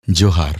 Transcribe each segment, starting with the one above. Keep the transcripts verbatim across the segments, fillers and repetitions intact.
ᱡᱚᱦᱟᱨ᱾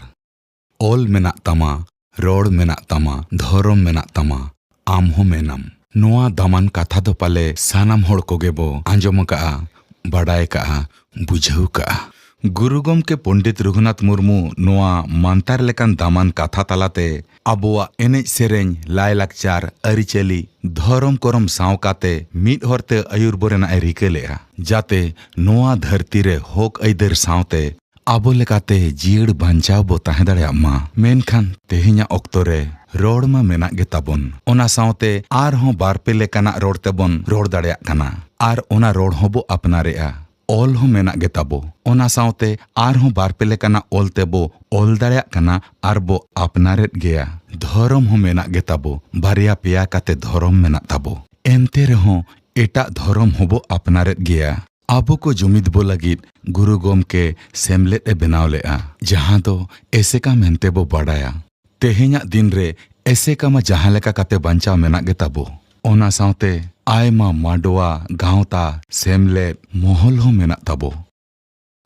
ᱚᱞ ᱢᱮᱱᱟᱜ ᱛᱟᱢᱟ, ᱨᱚᱲ ᱢᱮᱱᱟᱜ ᱛᱟᱢᱟ, ᱫᱷᱚᱨᱚᱢ ᱢᱮᱱᱟᱜ ᱛᱟᱢᱟ, ᱟᱢ ᱦᱚᱸ ᱢᱮᱱᱟᱢ᱾ ᱱᱚᱣᱟ ᱫᱟᱢᱟᱱ ᱠᱟᱛᱷᱟ ᱫᱚ ᱯᱟᱞᱮ ᱥᱟᱱᱟᱢ ᱦᱚᱲ ᱠᱚᱜᱮ ᱵᱚ ᱟᱸᱡᱚᱢ ᱟᱠᱟᱜᱼᱟ, ᱵᱟᱰᱟᱭ ᱟᱠᱟᱜᱼᱟ, ᱵᱩᱡᱷᱟᱹᱣ ᱠᱟᱜᱼᱟ᱾ ᱜᱩᱨᱩ ᱜᱚᱢᱠᱮ ᱯᱚᱱᱰᱤᱛ ᱨᱚᱜᱷᱩᱱᱟᱛᱷ ᱢᱩᱨᱢᱩ ᱱᱚᱣᱟ ᱢᱟᱱᱛᱟᱨ ᱞᱮᱠᱟᱱ ᱫᱟᱢᱟᱱ ᱠᱟᱛᱷᱟ ᱛᱟᱞᱟᱛᱮ ᱟᱵᱚᱣᱟᱜ ᱮᱱᱮᱡ ᱥᱮᱨᱮᱧ, ᱞᱟᱭᱞᱟᱠᱪᱟᱨ, ᱟᱹᱨᱤᱪᱟᱹᱞᱤ, ᱫᱷᱚᱨᱚᱢ ᱠᱚᱨᱚᱢ ᱥᱟᱶ ᱠᱟᱛᱮ ᱢᱤᱫ ᱦᱚᱨᱛᱮ ᱟᱹᱭᱩᱨ ᱵᱚ ᱨᱮᱱᱟᱜ ᱮ ᱨᱤᱠᱟᱹ ᱞᱮᱜᱼᱟ, ᱡᱟᱛᱮ ᱱᱚᱣᱟ ᱫᱷᱟᱹᱨᱛᱤ ᱨᱮ ᱦᱚᱠ ᱟᱹᱭᱫᱟᱹᱨ ᱥᱟᱶᱛᱮ ᱟᱵᱚ ᱞᱮᱠᱟᱛᱮ ᱡᱤᱭᱟᱹᱲ ᱵᱟᱧᱪᱟᱣ ᱵᱚ ᱛᱟᱦᱮᱸ ᱫᱟᱲᱮᱭᱟᱜ ᱢᱟ᱾ ᱢᱮᱱᱠᱷᱟᱱ ᱛᱮᱦᱮᱧᱟᱜ ᱚᱠᱛᱚ ᱨᱮ ᱨᱚᱲ ᱢᱟ ᱢᱮᱱᱟᱜ ᱜᱮ ᱛᱟᱵᱚᱱ, ᱚᱱᱟ ᱥᱟᱶᱛᱮ ᱟᱨᱦᱚᱸ ᱵᱟᱨ ᱯᱮ ᱞᱮᱠᱟᱱᱟᱜ ᱨᱚᱲ ᱛᱮᱵᱚᱱ ᱨᱚᱲ ᱫᱟᱲᱮᱭᱟᱜ ᱠᱟᱱᱟ ᱟᱨ ᱚᱱᱟ ᱨᱚᱲ ᱦᱚᱸᱵᱚ ᱟᱯᱱᱟᱨᱮᱜᱼᱟ᱾ ᱚᱞ ᱦᱚᱸ ᱢᱮᱱᱟᱜ ᱜᱮ ᱛᱟᱵᱚ, ᱚᱱᱟ ᱥᱟᱶᱛᱮ ᱟᱨᱦᱚᱸ ᱵᱟᱨ ᱯᱮ ᱞᱮᱠᱟᱱᱟᱜ ᱚᱞ ᱛᱮᱵᱚ ᱚᱞ ᱫᱟᱲᱮᱭᱟᱜ ᱠᱟᱱᱟ ᱟᱨ ᱵᱚ ᱟᱯᱱᱟᱨᱮᱫ ᱜᱮᱭᱟ᱾ ᱫᱷᱚᱨᱚᱢ ᱦᱚᱸ ᱢᱮᱱᱟᱜ ᱜᱮ ᱛᱟᱵᱚ, ᱵᱟᱨᱭᱟ ᱯᱮᱭᱟ ᱠᱟᱛᱮ ᱫᱷᱚᱨᱚᱢ ᱢᱮᱱᱟᱜ ᱛᱟᱵᱚ᱾ ᱮᱱᱛᱮ ᱨᱮᱦᱚᱸ ᱮᱴᱟᱜ ᱫᱷᱚᱨᱚᱢ ᱦᱚᱸᱵᱚ ᱟᱯᱱᱟᱨᱮᱫ ᱜᱮᱭᱟ᱾ ᱟᱵᱚ ᱠᱚ ᱡᱩᱢᱤᱫ ᱵᱚ ᱞᱟᱹᱜᱤᱫ ᱜᱩᱨᱩ ᱜᱚᱢᱠᱮ ᱥᱮᱢᱞᱮᱫ ᱮ ᱵᱮᱱᱟᱣ ᱞᱮᱫᱼᱟ, ᱡᱟᱦᱟᱸ ᱫᱚ ᱮᱥᱮᱠᱟ ᱢᱮᱱᱛᱮ ᱵᱚ ᱵᱟᱰᱟᱭᱟ᱾ ᱛᱮᱦᱮᱧᱟᱜ ᱫᱤᱱ ᱨᱮ ᱮᱥᱮᱠᱟ ᱢᱟ ᱡᱟᱦᱟᱸ ᱞᱮᱠᱟ ᱠᱟᱛᱮ ᱵᱟᱧᱪᱟᱣ ᱢᱮᱱᱟᱜ ᱜᱮ ᱛᱟᱵᱚ, ᱚᱱᱟ ᱥᱟᱶᱛᱮ ᱟᱭᱢᱟ ᱢᱟᱰᱣᱟ, ᱜᱟᱶᱛᱟ, ᱥᱮᱢᱞᱮᱫ, ᱢᱚᱦᱚᱞ ᱦᱚᱸ ᱢᱮᱱᱟᱜ ᱛᱟᱵᱚ᱾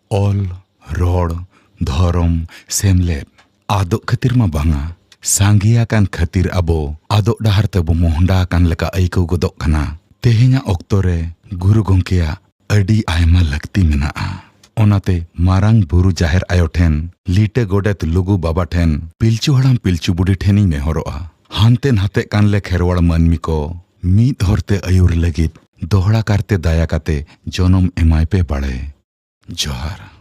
ᱚᱞ, ᱨᱚᱲ, ᱫᱷᱚᱨᱚᱢ, ᱥᱮᱢᱞᱮᱫ ᱟᱫᱚᱜ ᱠᱷᱟᱹᱛᱤᱨ ᱢᱟ ᱵᱟᱝᱟ, ᱥᱟᱸᱜᱮ ᱟᱠᱟᱱ ᱠᱷᱟᱹᱛᱤᱨ ᱟᱵᱚ ᱟᱫᱚᱜ ᱰᱟᱦᱟᱨ ᱛᱮᱵᱚ ᱢᱚᱦᱰᱟ ᱟᱠᱟᱱ ᱞᱮᱠᱟ ᱟᱹᱭᱠᱟᱹᱣ ᱜᱚᱫᱚᱜ ᱠᱟᱱᱟ᱾ ᱛᱮᱦᱮᱧᱟᱜ ᱚᱠᱛᱚ ᱨᱮ ᱜᱩᱨᱩ ᱜᱚᱢᱠᱮᱭᱟᱜ ᱟᱹᱰᱤ ᱟᱭᱢᱟ ᱞᱟᱹᱠᱛᱤ ᱢᱮᱱᱟᱜᱼᱟ᱾ ᱚᱱᱟᱛᱮ ᱢᱟᱨᱟᱝ ᱵᱩᱨᱩ ᱡᱟᱦᱮᱨ ᱟᱭᱳ ᱴᱷᱮᱱ, ᱞᱤᱴᱟᱹ ᱜᱚᱰᱮᱛ ᱞᱩᱜᱩ ᱵᱟᱵᱟ ᱴᱷᱮᱱ, ᱯᱤᱞᱪᱩ ᱦᱟᱲᱟᱢ ᱯᱤᱞᱪᱩ ᱵᱩᱰᱷᱤ ᱴᱷᱮᱱᱤᱧ ᱱᱮᱦᱚᱨᱚᱜᱼᱟ, ᱦᱟᱱᱛᱮ ᱱᱟᱛᱮᱜ ᱠᱟᱱ ᱞᱮ ᱠᱷᱮᱨᱣᱟᱲ ᱢᱟᱹᱱᱢᱤ ᱠᱚ ᱢᱤᱫ ᱦᱚᱨᱛᱮ ᱟᱹᱭᱩᱨ ᱞᱟᱹᱜᱤᱫ ᱫᱚᱦᱲᱟ ᱠᱟᱨᱛᱮ ᱫᱟᱭᱟ ᱠᱟᱛᱮ ᱡᱚᱱᱚᱢ ᱮᱢᱟᱭ ᱯᱮ ᱵᱟᱲᱮ᱾ ᱡᱚᱦᱟᱨ᱾